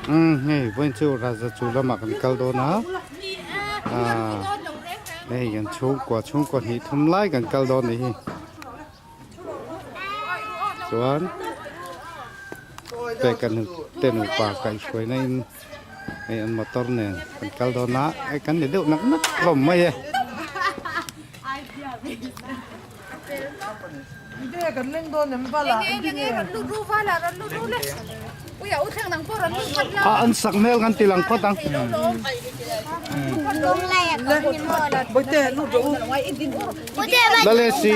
Umm hei vawiin chu Raja chu lamah kan kal dawn a ah hei kan chhungkua chhungkua hnih thum lai kan kal dawn a nih hi chuan pek an te nupa kaihhruaina in hei an motor nen kan kal dawn a hei kan ni deuh nak nak hlawm mai e. A an sak hmel kan ti lang phawt ang. Lalesi.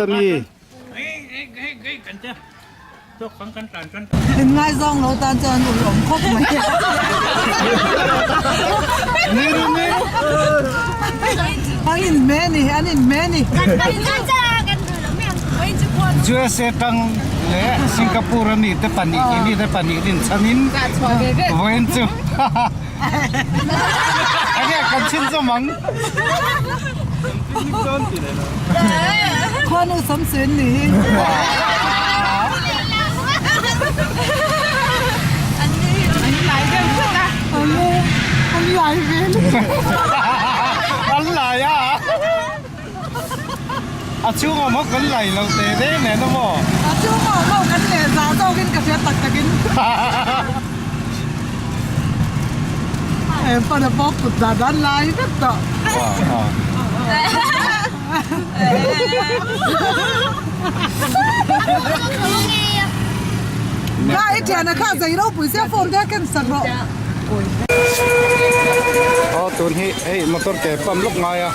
Mi. In ngaizawng lo tan chuan ui awm khawp mai. An in hme ni, an in hme ni. USA tang leh Singapore ami te pahnih ini te pahnih din chhanin vawiin chu enge kan chhin zawm ang. Khuanu samsuin ni hi. An lai ve An lai a. A chhungah maw kan lai lo teh reng nen a maw? A chhungah maw kan leh zah zawkin ka hria tak takin. Em pana pawh kut dan an lai vek tawh. Kha i thiana kha zei ropui sia phone te a ken sak rawh. Aw tun hi hei motor ke pump lawk ngai a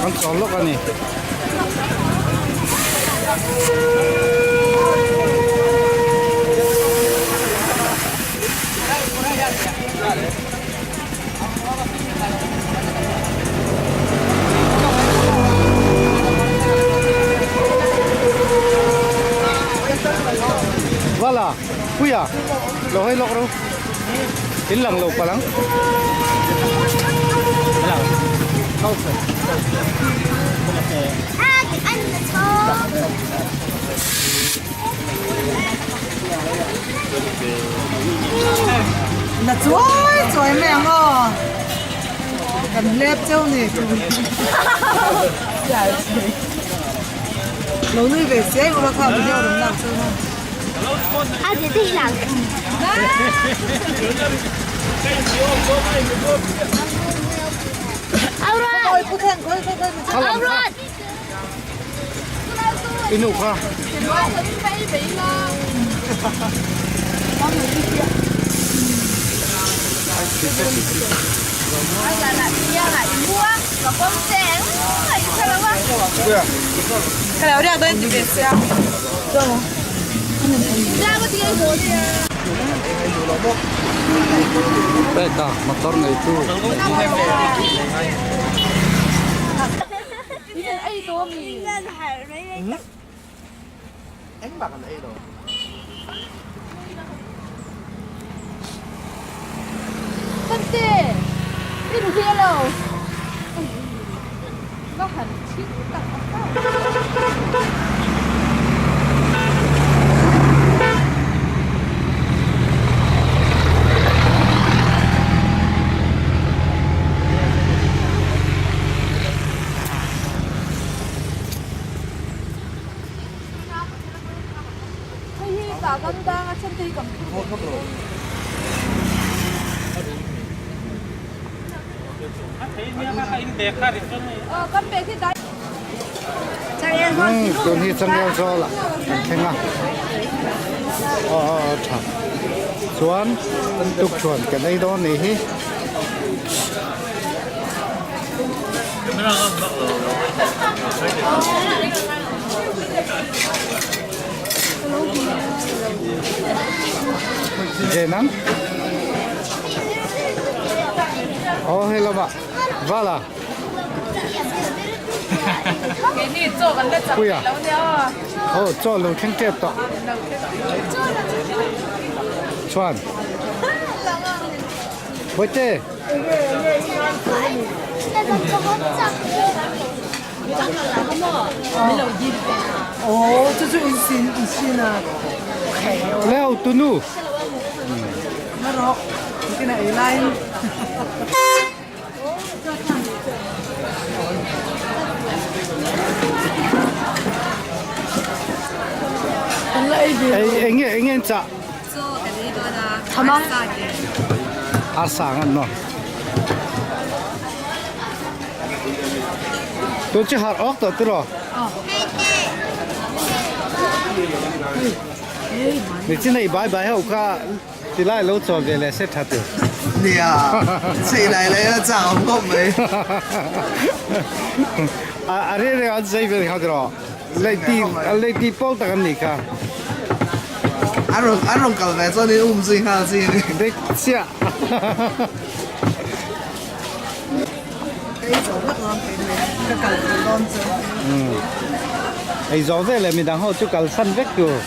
kan chawl lawk a ni. Vala puia lo hawi lawk ro in lang lo palang Na chuai chuai mai ang aw. Kan lep cheu ni. Lo nui ve siai ula kha video rawn lak chu na. Oi pu Thlen khoi khoi khoi. I nu kha. Peka motor nei tu. Tun hi changel zawl ah kan thleng a aw aw aw tha chuan tukṭhuan kan ei dawn nih hi. Jenang aw hei lamah vala puia aw chaw lo thleng tep tawh chuan Bawihte. Leo tunu. Enge enge cha. Arsa ngan no. Tun chu har awk tawh tiraw? Nichin a i bai bai ho kha tilai lo chawl ve leh se tha tur. Nia, chei lai lai la chak awm khawp mai. A reng reng an zei vel kha tiraw? Lei ti pawl tak an nih kha. An rawn an rawn kal ve chuan in um zui nghal chi ni. Dik chiah. Ka ei zo vek dawn kei mai ka kal thei dawn chu. Ei zo ve leh midang ho chu kal san vek tur.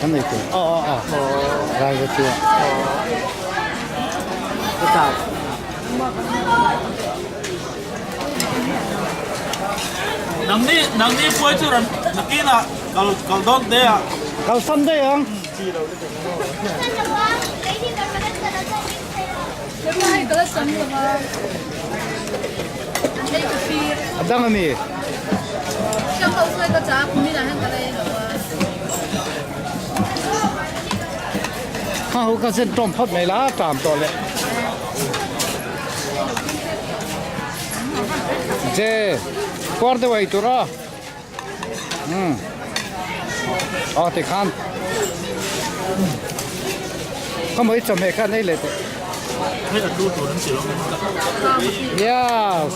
Kan ei tur. Aw aw aw. Rai va chu. Nangni nangni puai chu ran nakinah kal kal dawn te ah. Kal san daih ang. A dang a mi. Kha ho ka zen tawm phawt mai la tam tawh le. Je kuar deuh ei tur a. Um. Aw ti khan. Kha mai chawhmeh khan ei leh teh. Hei a tu tur an ti lo. Yes.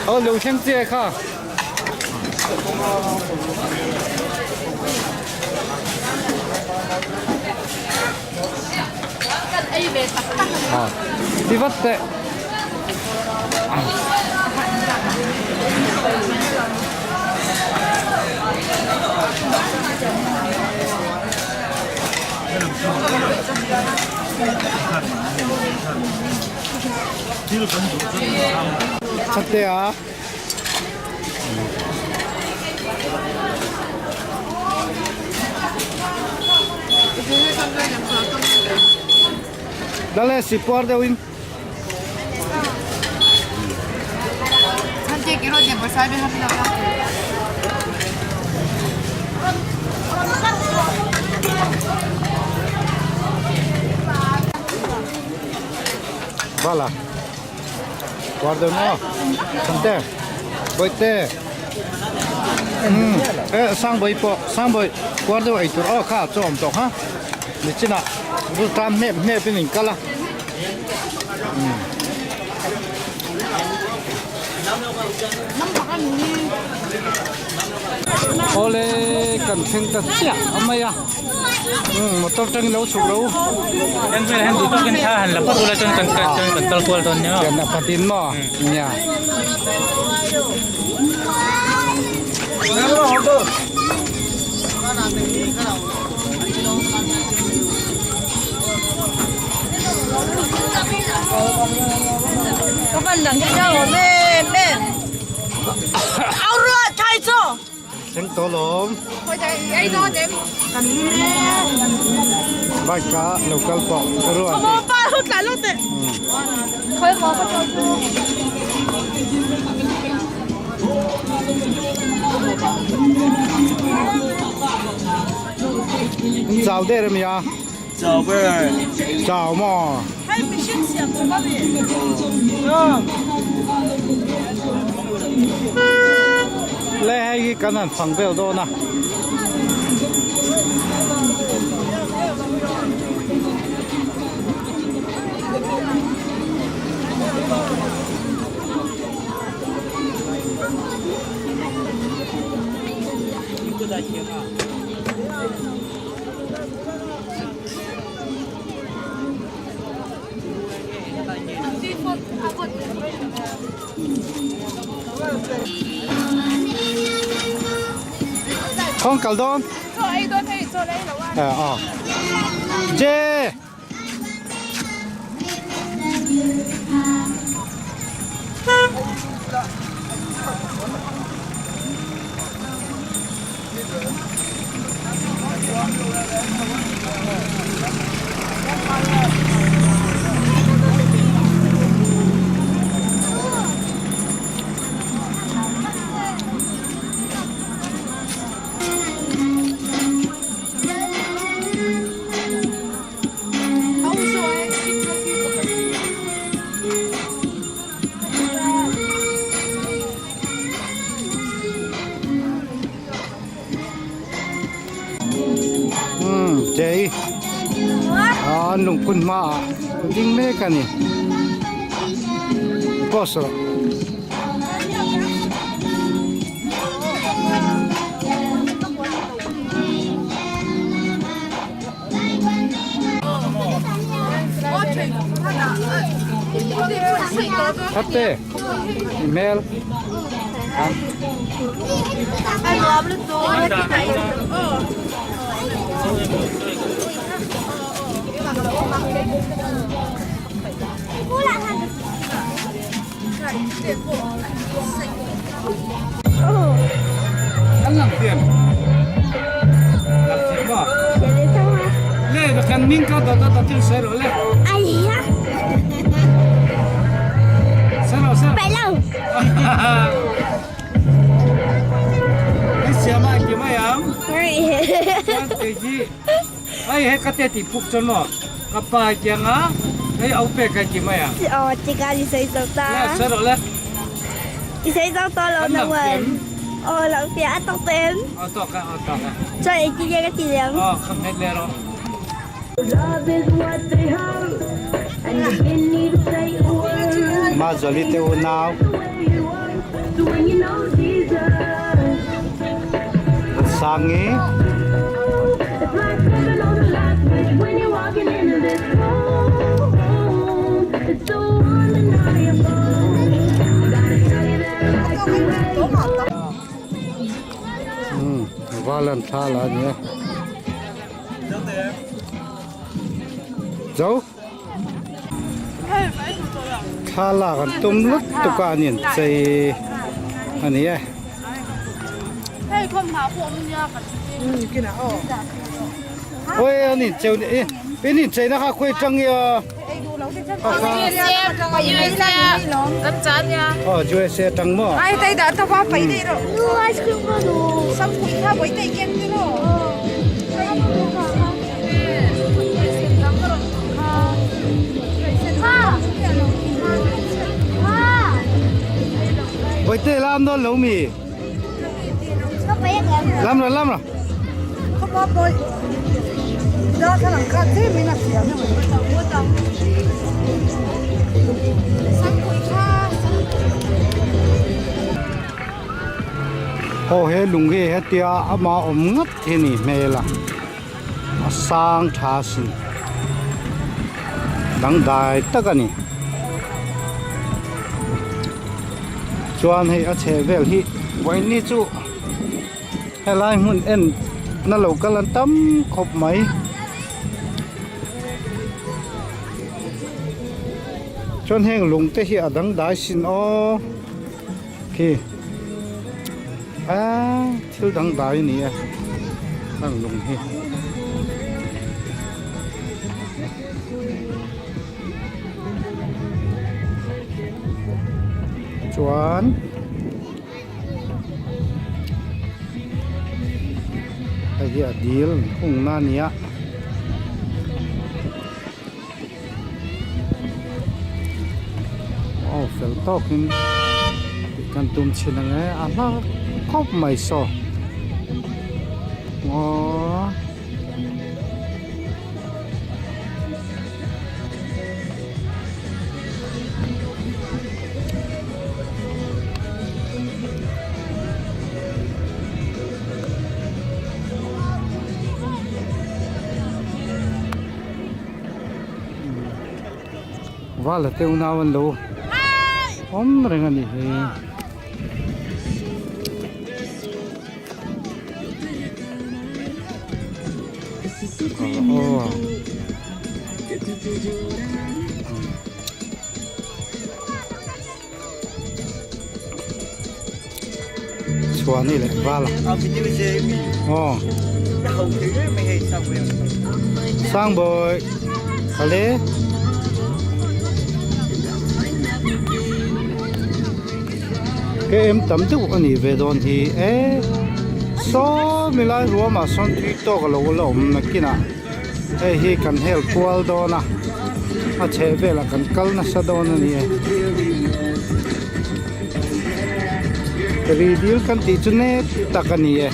Aw lo thleng che kha. Ti vat teh. Chate a. Dale si puar deuh in. Vala. Puar deuh maw? Thante. Bawihte. Umm eh Sangbawi pawh Sangbawi puar deuh ei tur aw kha chu awm tawh kha nichinah bul tan hnep hnep in in kal a. Umm. Awle kan thleng ta chiah a mai a. Motor tang lo chhuk lo. Kan vel hian duh takin thla han la phawt ula chuan kan chuan kan kal kual dawn nia. Chuan a patin maw? Nia. Thleng tawh lawm. Bike a lo kal pawh ka ruat tih. Chau der a mi a. Chau ber. Chau maw? Hei mihring siam chawp a ni. Le hei hi kan han fang vel dawn a. Không kal dawn. Ờ. Jê. Umm chei an lungphun hmaah ding mek a ni post rawh. Thatte hmel An lang thiam lang thiam maw le va kan ming ka dawt a dawt in sawi rawh le sawi rawh sawi rawh Hei siam a engkim mai ang chuan kei hi hei he ka te tih puk chuan maw ka pa a kiang a hei au pek a engkim mai ang le sawi rawh le Kan lang thiam aw tawk a aw tawk a aw ka hmet leh rawh. Mazawli te unau Sangi Valan thla la a ni e. Zo thla lak an tum lut tuk a an inchei a ni e. Oi an inchei in inchei na kha khawi tang nge a. Aw USA tang maw. Bawihte lam dawn lo mi? Lam rawh lam rawh. Aw he lung hi hetia ama awm ngat hi ni hmel a a sang tha a sin dangdai tak a ni chuan hei a chheh vel hi vawiin chu helai hmun en na lo kal an tam khawp mai. Chuan heng lung te hi a dangdai sin aw khi aaa. thil dangdai a ni e heng lung hi. Chuan hei hi a dil hungna a ni a. Aw fel tawkin tih kan tum chhin ang e a hla khawp mai saw aw. Vala te unau an lo awm reng a nih hi. Chhuani leh vala aw Sangbawi ale KM tam deuh a nih ve dawn hi e saw milai ruamah sawn tui tawk a lo la awm nakinah hei hi kan hel kual dawn a a chheh velah kan kal nasa dawn a ni e ri dil kan tih chu nep tak a ni e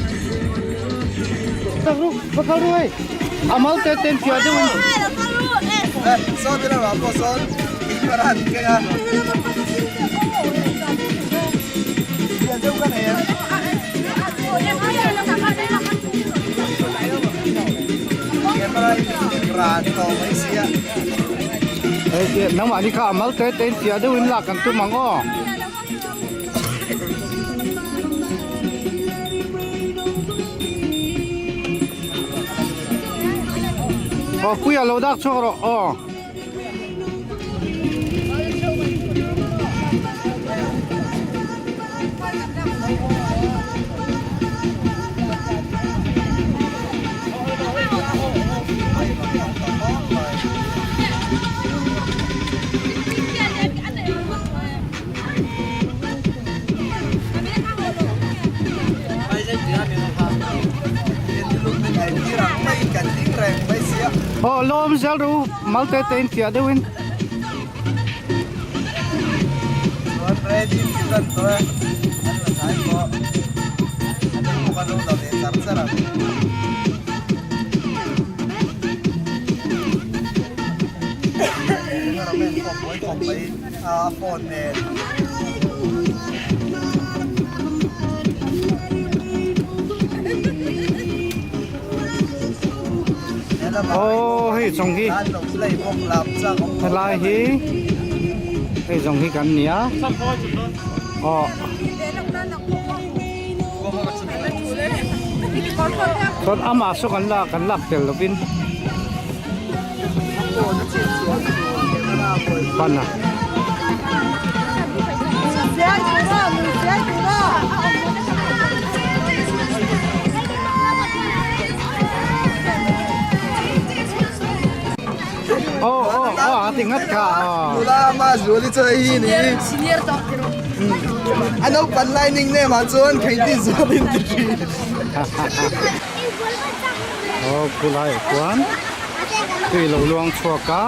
va kal ru hei a mal te ten fiah deuh in. Nangmahni kha a mal te te in fiah deuh in lak kan tum ang aw. Aw puia lo dak chhuak rawh aw. Aw lawm zel ru mal te te in fiah deuh in. A phone nen. Aw hei zawng hi helai hi hei zawng hi kan nia aw chuan amah saw kan lak kan lak tel lovin. Ban a. Aw aw aw a ti ngat kha aw. Nula ma zuali chu hei hi ni. A naupan lai ning nem ah chuan kheiti zualin ti thin. Aw khulai ah chuan tui lo luang chhuak a.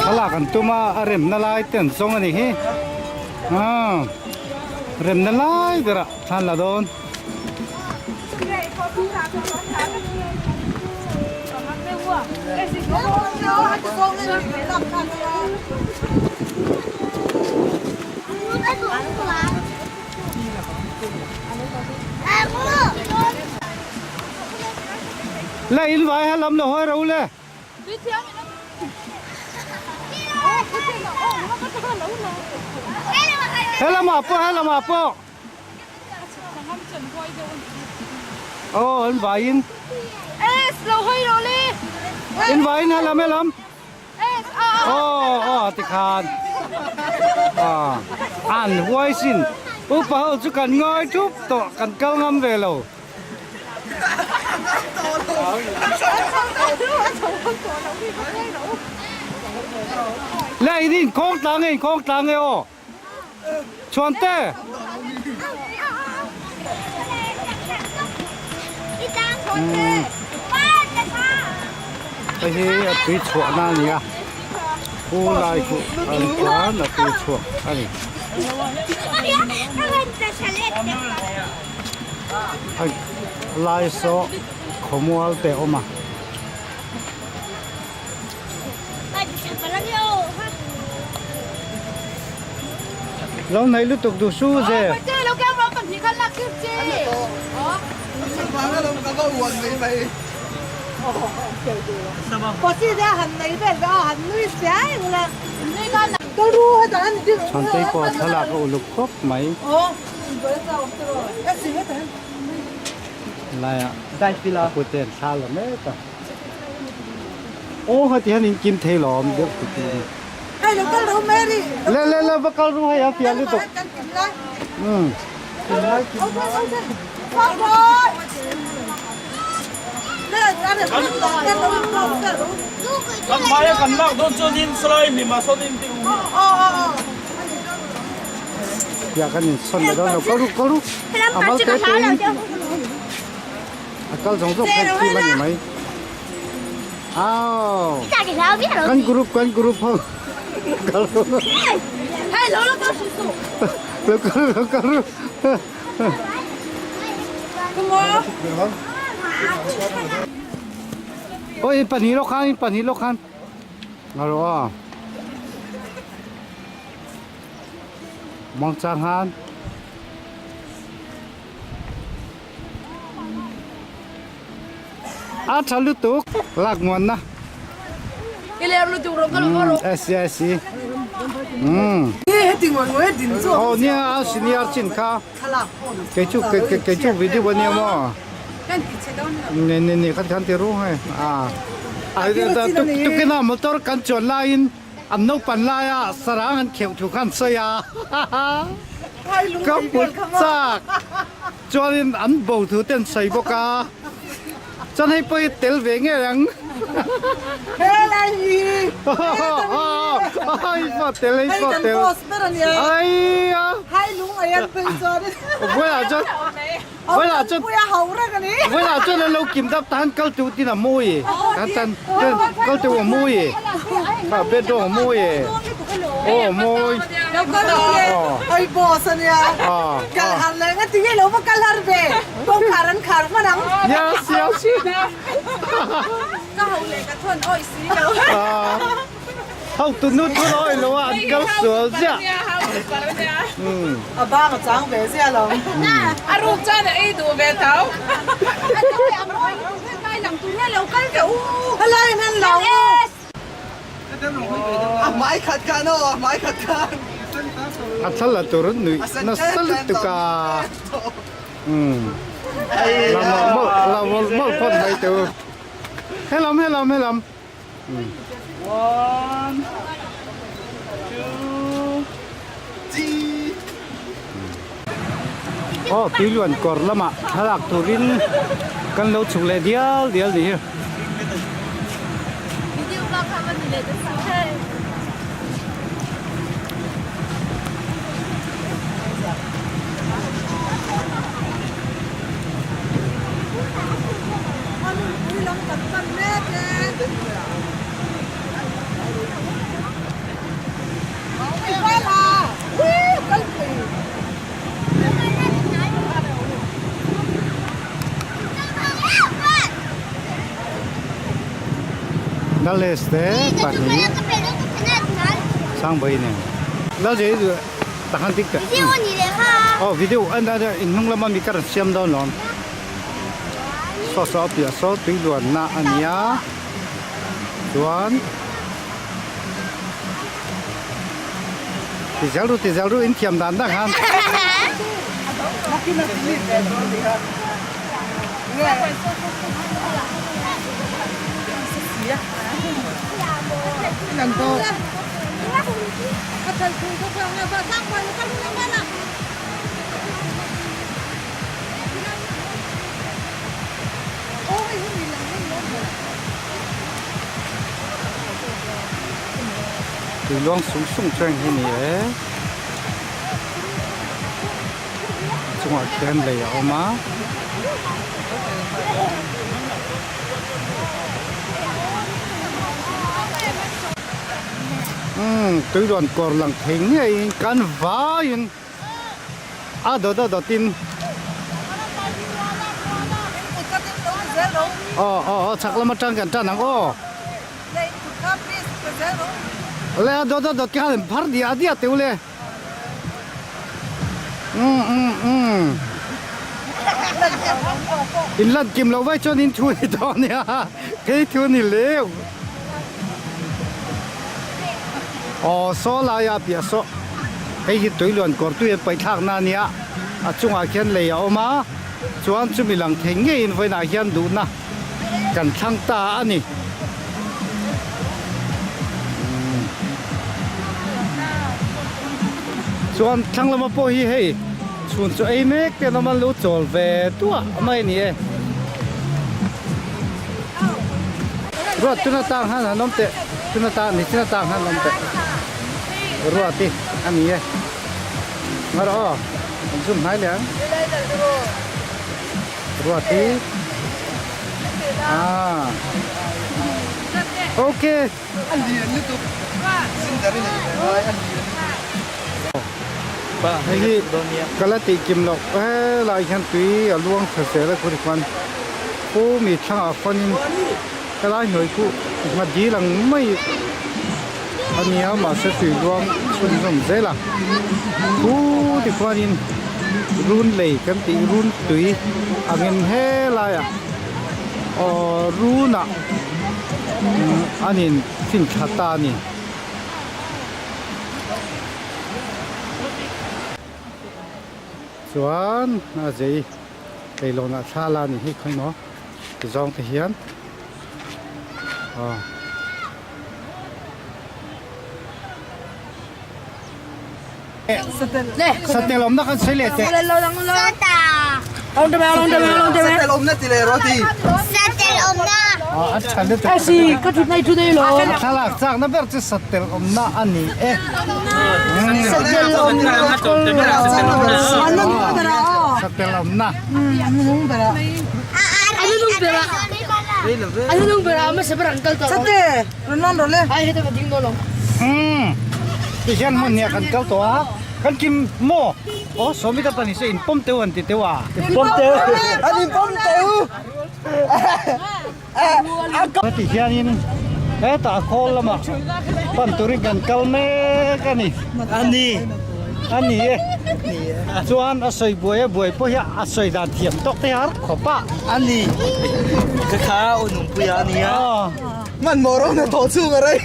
Thlalak an tum a a remna lai te an zawng a nih hi aaa remna lai berah thla an la dawn. Le in vai ha lam lo hawi ro le. He lamah pawh he lamah pawh. Aw an vaiin. In vaiin he lam he lam. Aw aw tikhan an huai sin upa ho chu kan ngawi thup tawh kan kal ngam ve lo. Le in inkhawng tlang e inkhawng tlang e aw. Chhuante. Hei hi a tui chhuah na a ni a pu lai khu an chuan a tui chhuak a ni. Hei lai saw khawmual te a awm a. Lo nei lutuk duh su ze. Chhantei pawh thlalak a uluk khawp mai. Laiah a pute an thla la mek a. Aw heti hian in kim thei lo awm deuh ti ti ni. Hei lo kal ru Mary. Le le le va kal ru hei a fiah lutuk. Kan kim lai. Um. Kim lai kim. Kan hmaia kan lak dawn chuanin salai hlima sawnin ti um hi. Fiah kan in sawn leh dawn lo kal ru kal ru. A mal te te in. A kal zawng zawng khan thim a ni mai. Aw. Kan group kan group ho. Kal ru. Lo kal lo kal ru. Oi pahnih lawk khan pahnih lawk khan. Ngaro a. Mangchang han. A tha lutuk lak muanna. I lem lutuk rawh ka lo rawh. Yes yes. Um. Heti ngawih ngawih din chu. Oh nia a senior chin kha. Kei chu kei chu video ania maw. Kan ti che dawn lo. Ne ne ne khan khan ti ru hai. A. Ai tukina motor kan chuan laiin An naupan laia sarang an kheuh thu khan sawi a, ka put chak chuanin an bo thu te an sawi bawk a, chuan hei pawh hi tel ve ngei ang. Hei pawh tel hei pawh tel aia vawilah chuan vawilah chuan vawilah chuan an lo kim dap ta han kal teuh tin a mawi kan tan kal teuh a mawi kha bedroom a mawi e aw mawi Oi boss ania kal har leh nga tinge lo va kal har ve kawngkhar an khar hman ang yes yes ka ho leh ka thon oi si lo ho tu nu thon oi lo a an kal sual ziah A bang a chang ve zia lo. A ruk chuan a ei duh ve tho. Helai in an lo. A hmai khat khan aw, a hmai khat khan. A thla la tur an nuih nasa lutuk a. La mawlh mawlh phawt mai teh u. Helam helam helam. One, two, three. Aw tuiluan kawr lamah thlalak turin kan lo chhuk leh dial dial ni hi. Nales te pahnih Sangbawi nen Lalzei takhan tik teh aw video an in hnung lama mi ka rawn siam dawn lawm saw saw a piah saw tui luanna a nia chuan ti zel ru ti zel ru in thiam dan dan khan. Tui luang sung sung chuan hi ni e a chungah khian lei a awm a. Umm tui rawn kawr lang thei ngeiin kan vaiin a dawt a dawtin aw aw aw chhak lam atang kan tan ang aw le a dawt a dawt khan in phar diah diah teuh le. Umm umm umm In lan kim loh vai chuan in thu ni dawn nia phei thu ni leu Aw saw laia piah saw hei hi tui luan kawr tui an paih thlak na ania a chungah khian lei a awm a chuan chumi lang thei ngeiin vawiinah hian duhna kan thlang ta a ni. Chuan thlang lama pawh hi hei chhun chu ei mek te an awm a an lo chawl ve duah mai a ni e. Ruat tuna tang han han awm teh tuna tang ni tuna tang han awm teh ruat hi a ni e. Ngarawh aw an zoom hnai leh ang. Ruat hi ah ok. Hei hi ka la tih kim loh helai hian tui a luang tha zel a khur khuan pu mi thlangah fawnin helai hnuai khu nghat dil ang mai a nia mahse tui luang chhunzawm zel a khu tikhuanin run lei kan tih run tui angin helaiah aw runah an in fin thla ta a ni. Chuan a zei leilawnah thla la a nih hi khawi maw ti zawng te hian aw. Satel awmna kan sawi leh teh. Satel awmna ti leh rawh ti. Satel awmna. A tha lutuk. Thlalak chakna ber chu satel awmna a ni e. Satel awmna. Satel awmna. Sate, rawn lan rawh le. Umm ti hian hmun nia kan kal tawh a kan kim maw aw sawmi ka pahnih se in pawm teuh an ti teuh a Pawm teuh an in pawm teuh ti hianin hetah khawl lamah pan turin kan kal mek a ni ani ani e chuan a sawi buai a buai pawh hi a sawi dan thiam tawk te har khawp a ani ka kha unungpuia ania Hman maw rawh na thaw chhung a rei.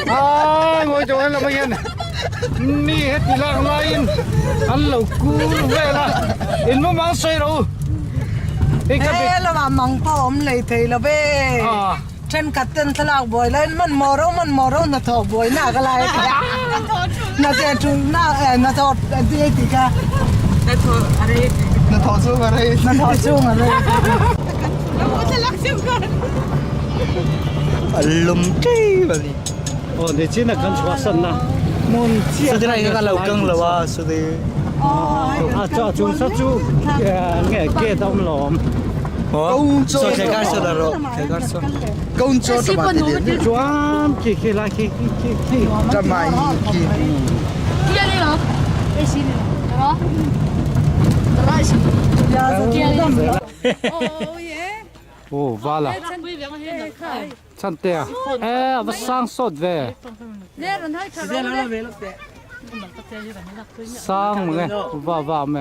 Aa ngawi tawh en lamah hian mi heti lak laiin an lo kur vel a in mu mang sawi rawh u. He lamah mang pawh awm lei thei lo ve. Thenkhat ten thlalak buai laiin hman maw ro hman maw ro hnathawh buai na ka lai a ti a. Hnathawh thulhna eh hnathawh a ti a tih kha. Hnathawh a rei a ti. Hnathawh chhung a rei. Hnathawh chhung a rei. A lum ṭep a ni. Aw ni chin a kan chhuahsan na hmun chiah Sudin ai ka lo kang lo a sudi. A chu a chung sa chu nge gate a awm lo awm. Chuan khi khi lai khi khi khi khi. Aw vala. Chante a e a va sang sawt ve. Sang mang e va va awm e.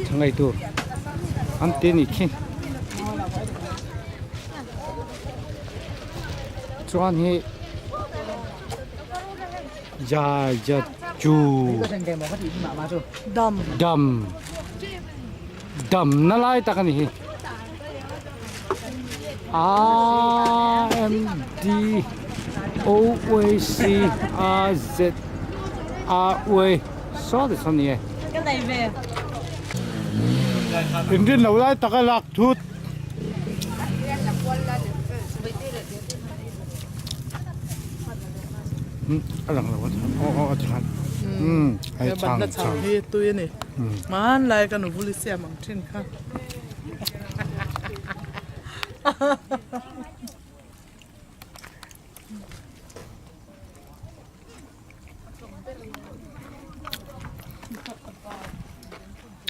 Thangai tur an ti ni khi. Chuan hi ja ja chu Dam. Dam. Dam na lai tak a ni hi. A M D O A C R Z R A saw ti saw ni e. Ka nei ve. Inrin lo lai tak a lak thut. A lang lo a aw aw a ti khan umm hei chhang Batna chhang hi tui a ni hmanlai ka nuvuli siam ang thin kha.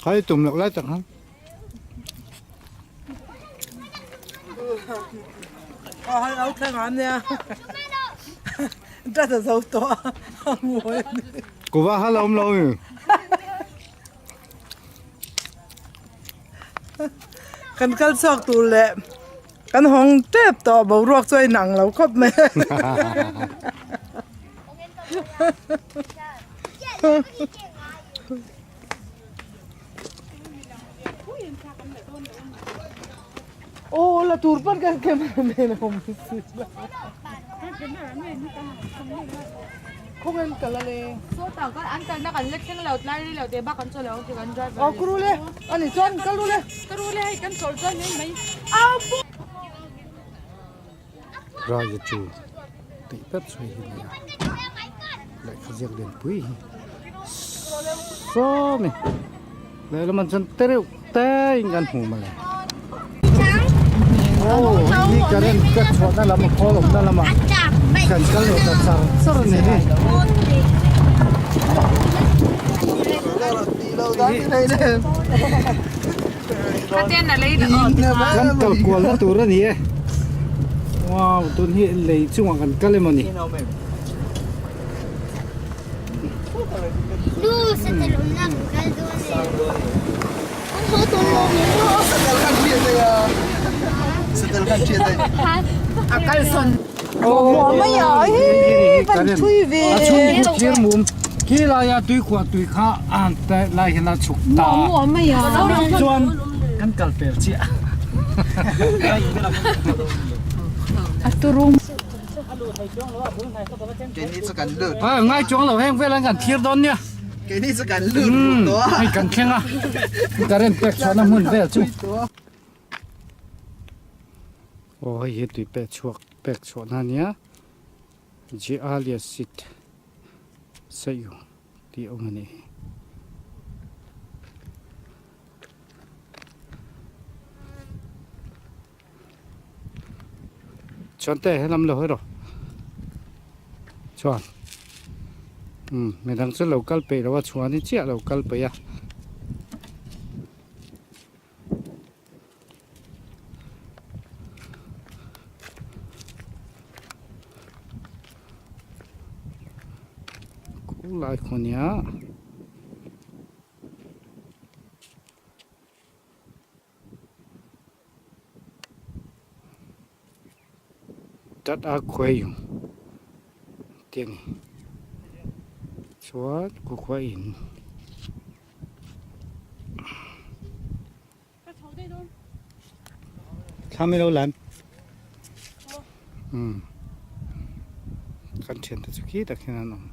Khai tum loh lai tak han. Kuva ha la awm lo mi. Kan kal chhuak tur leh kan hawng tep tawh boruak chu a inang lo khawp mai. Aw la tur pawn kan camera man a awm si la. Khawngaih in kal a le. Sawtah khan an kalna kan la thleng lo tlai rei lo teh bak kan chaw lo ti kan driver. Aw ka ru le ani chuan kal ru le. Ka ru le hei kan chawl chuan mai mai. Raia chu tih pep chhui hi nia lehkha ziak lian pui hi sawmi lehlam ah chuan te reuh te in kan hmu mawle aw hei hi current ka chhuahna lam a khawl awmna lamah kan kal leh ta char char a ni hei. Kan kal kual na tur a ni e. Wow, tun hi lei chungah kan kal emaw ni. A chhung chu thir mum khi laia tui khuah tui kha a te lai hian a chhuk ta chuan kan kal pel chiah. Ngai chuang lo heng velah kan thlir dawn nia. Hei kan thleng a current pek chhuahna hmun vel chu. Aw hei hi tui pek chhuak pek chhuahna a nia Jealia seat saiw tih a awm a nih hi. Chuan te helam lo hawi rawh chuan umm midang chu lo kal peih lo a chhuan hi chiah lo kal peih a. Khulai khaw nia. Tat a khuai yung te a ni chuan khuakhua in. 他没lo lam umm kan thiante chu khi tak hian an awm.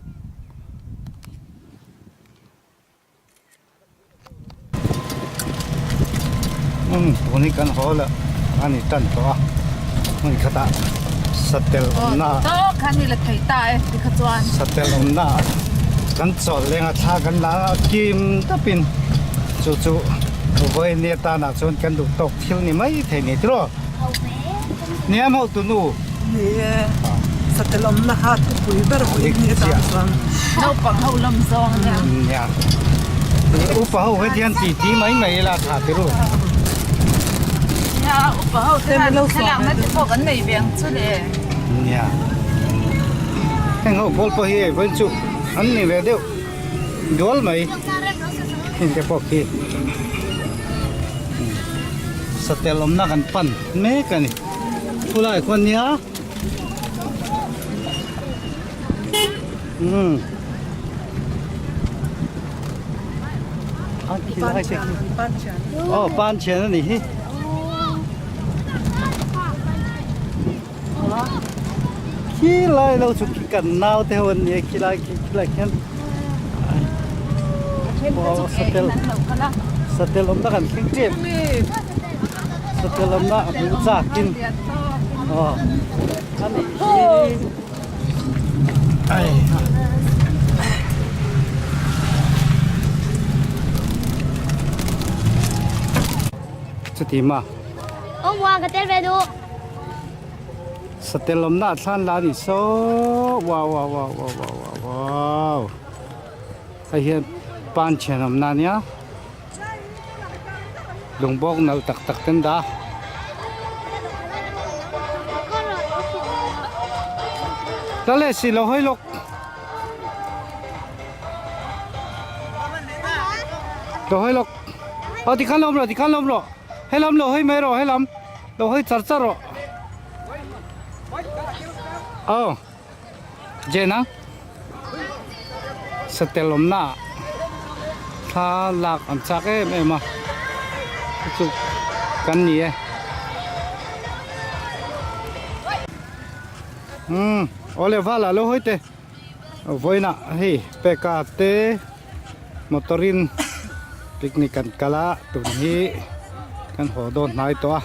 Umm tun hi kan haw lah a ni tan tawh a hmun khatah satel awmna satel awmna kan chawlh leng a thla kan la a kim tawpin chu chu vawiin atanah chuan kan duh tawk thil ni mai thei ni tiraw nia maw tunu Ni e, satel awmna kha thupui ber pui ni atan chuan naupang ho lam zawng ania. Nia, upa ho he hian ti ti mai mai ila tha ti ru. Nia, upa ho te hian thlalakna te pawh kan nei ve ang chu le. Nia, heng ho pawl pawh hi hei vawiin chu an ni ve deuh dual mai heng te pawh khi satel awmna kan pan mek a ni. Khulai khuan nia umm aw pan thian a nih hi khilai lo chu khi kan nau te ho an nia khilai khi khilai khian aw satel satel awm tak an thleng tep. Satel awmna a hmuh chakin aw a nih hi ai chuti ma satel awmna a thlan la a nih saw wow wow wow wow wow wow wow hei hian pan thian awmna a nia. Lungbawk nalh tak tak te an dah a. La leh si lo hawi lawk. Lo hawi lawk. Aw tikhan lawm rawh tikhan lawm rawh. Helam lo hawi mai rawh helam. Lo hawi char char rawh. Aw. Jena satel awmna ah thla lak an chak em em a chu kan ni e umm awle val ah lo hawi teh vawiinah hei peka te motor in picnic an kal a tun hi kan haw dawn hnai tawh a.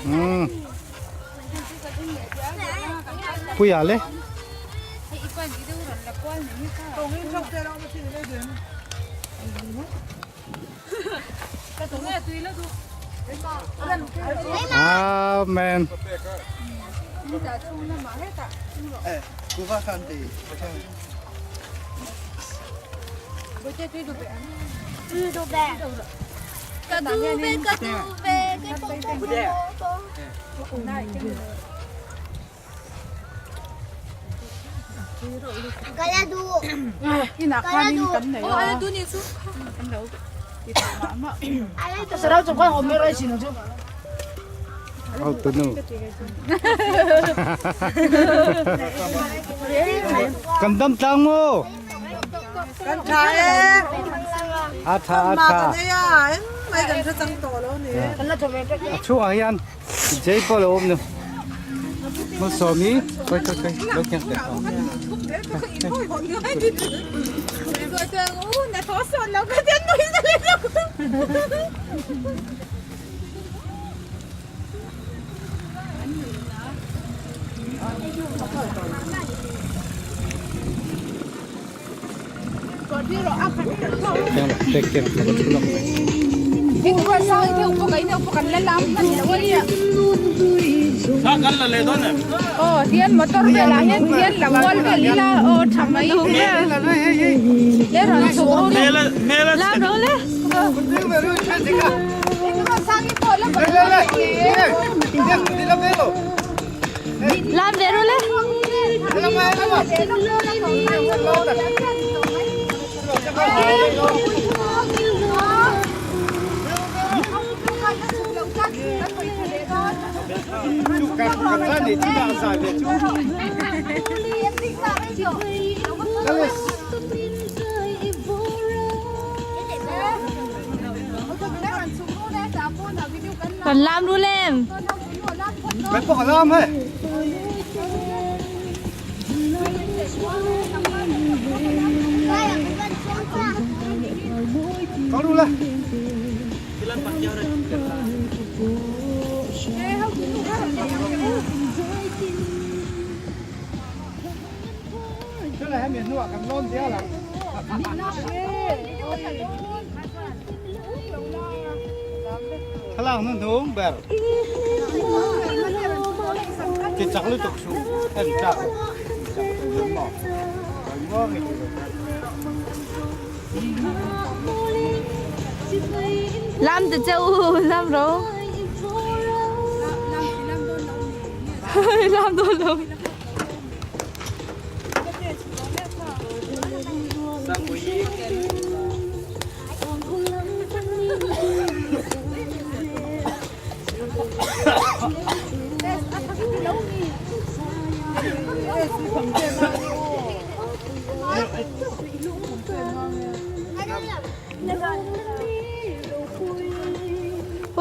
Umm Puia le Amen. Tunu. Kan dam tlang maw? Kan tha e. A tha a tha. Mai kan tha chang tawh lo ni. A chhungah hian Jay pawh lo awm nu. Malsawmi kai kai kai lo keng teh. Lam ve ru le. Kan lam ru lem. Kan pawh ka lam hei. Kal ru le. Thlalak hnuhnung ber ti chak lutuk suh en tlak Lam te cheu lam ro. Lam do lo.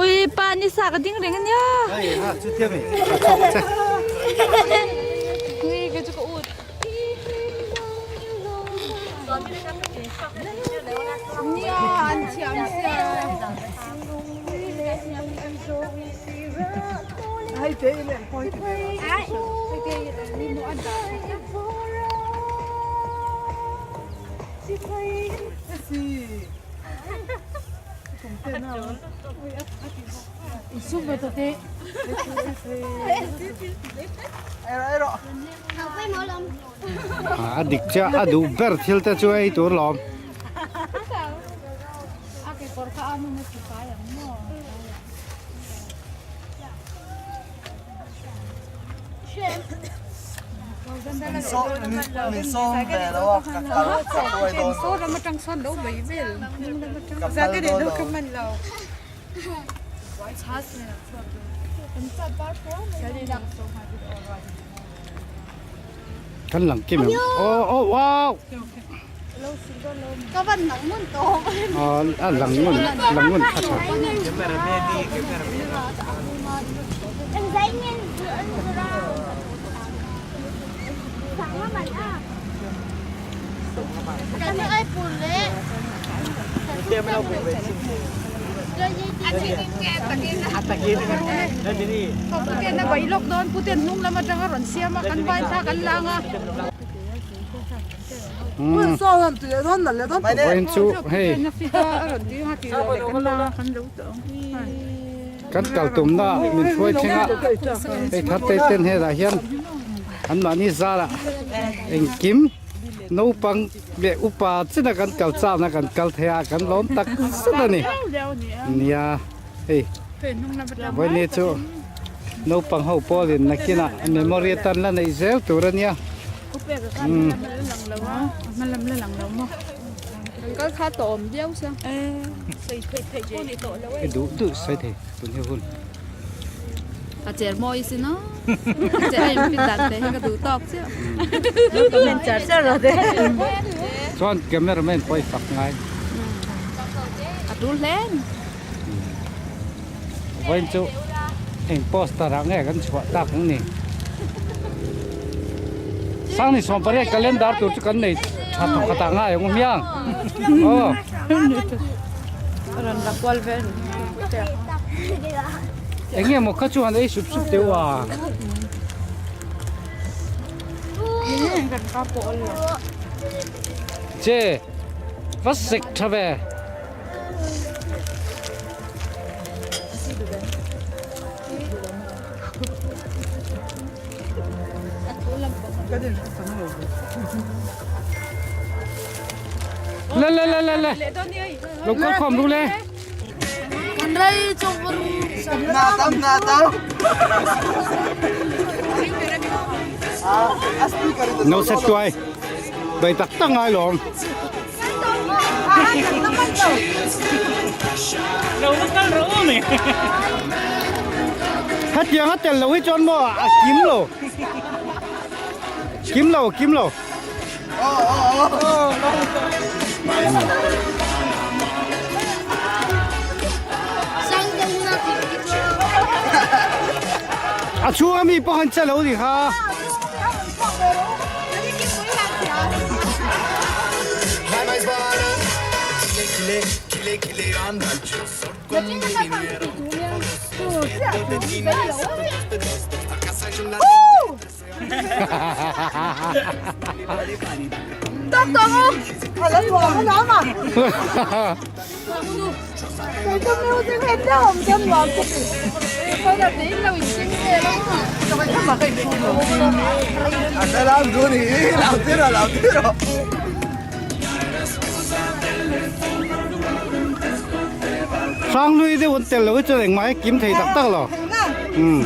Ui pa ni sa ka ding reng ania. Ai ha chu thiam e. Ui ka chu ka ut. Hei te i leh point. A dik chiah a duh ber thil te chu ei tur lawm. Min sawm ve lo a ka kal ka buai dawn ka phal dawn lo. Kan lang kim em oh oh wow Ka van lang ngun to. A lang ngun lang ngun kha tha. Vawiin chu hei kan kal tumna min hruai thleng a hei thar te ten hetah hian anmahni zarah engkim naupang leh upa china kan kal chakna kan kal thei a kan lawm tak zet a ni nia hei vawiin chu naupang ho pawhin nakinah memory atan la neih zel tur a nia. Duh duh sawi thei tun hi hun. A cher mawi sin aw. A cher a in fit dan te hi ka duh tawk chiah. Comment char char rawh te. Chuan cameraman pawh i fak ngai. A tul hle ni. Vawiin chu eng poster ah nge kan chhuah tak ang ni. Sangni 18 calendar tur chu kan nei tha thawk khat ah ngai ang hmiang. Aw. Rawn la kual vel. Eng nge maw kha chu han ei sup sup teuh a. Che va sek tha ve. Le le le le le. Lo kal khawm ru le. Na tam na tam. No set tuai. Bai tak tak ngai lawm. Hetiang a tel lo hi chuan maw a kim lo. Kim lo kim lo. A chhung ami pawh an che lo ni kha. Hranghlui deuh an tel lo hi chuan engmah hi kim thei tak tak lo. Umm.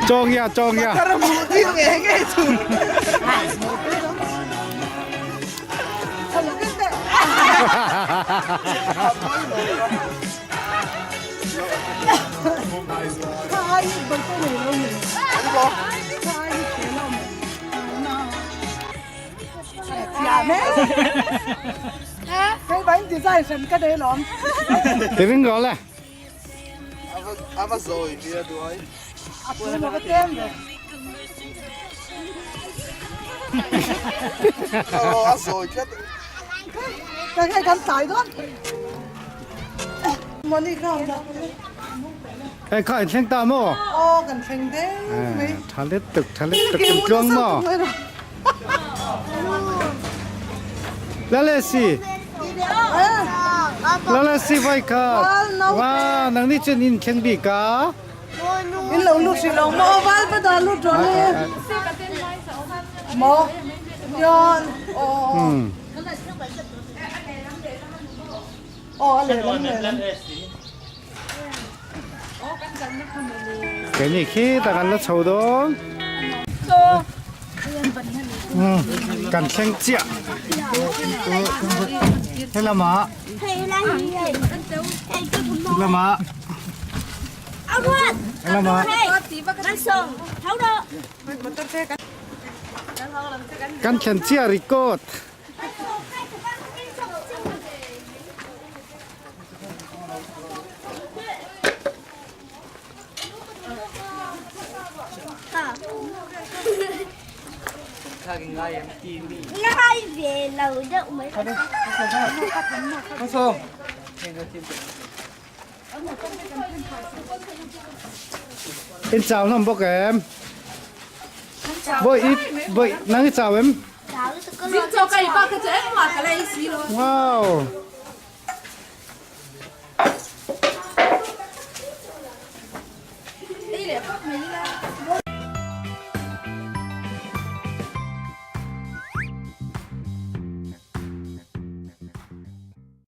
Chawng ya, chawng ya. Ti ring rawh le. Hei kha in thleng ta maw? Aw kan thleng deuh mai. Tha let tuk, tha let tuk kan tluang maw? Lalesi. Lalesi vai kha. Wa nang ni chen in thleng bi ka. In lo lut hrih lo maw val pa da lut rawh le. Maw. Yon. Aw. Aw a lehlam lehlam. Keini khi tak an la chho dawn. Kan thleng chiah. He lamah. He lamah. He lamah. Kan thlen chiah record. In chau hlawm bawk em? Bawi i bawi nang i chau em? Wow.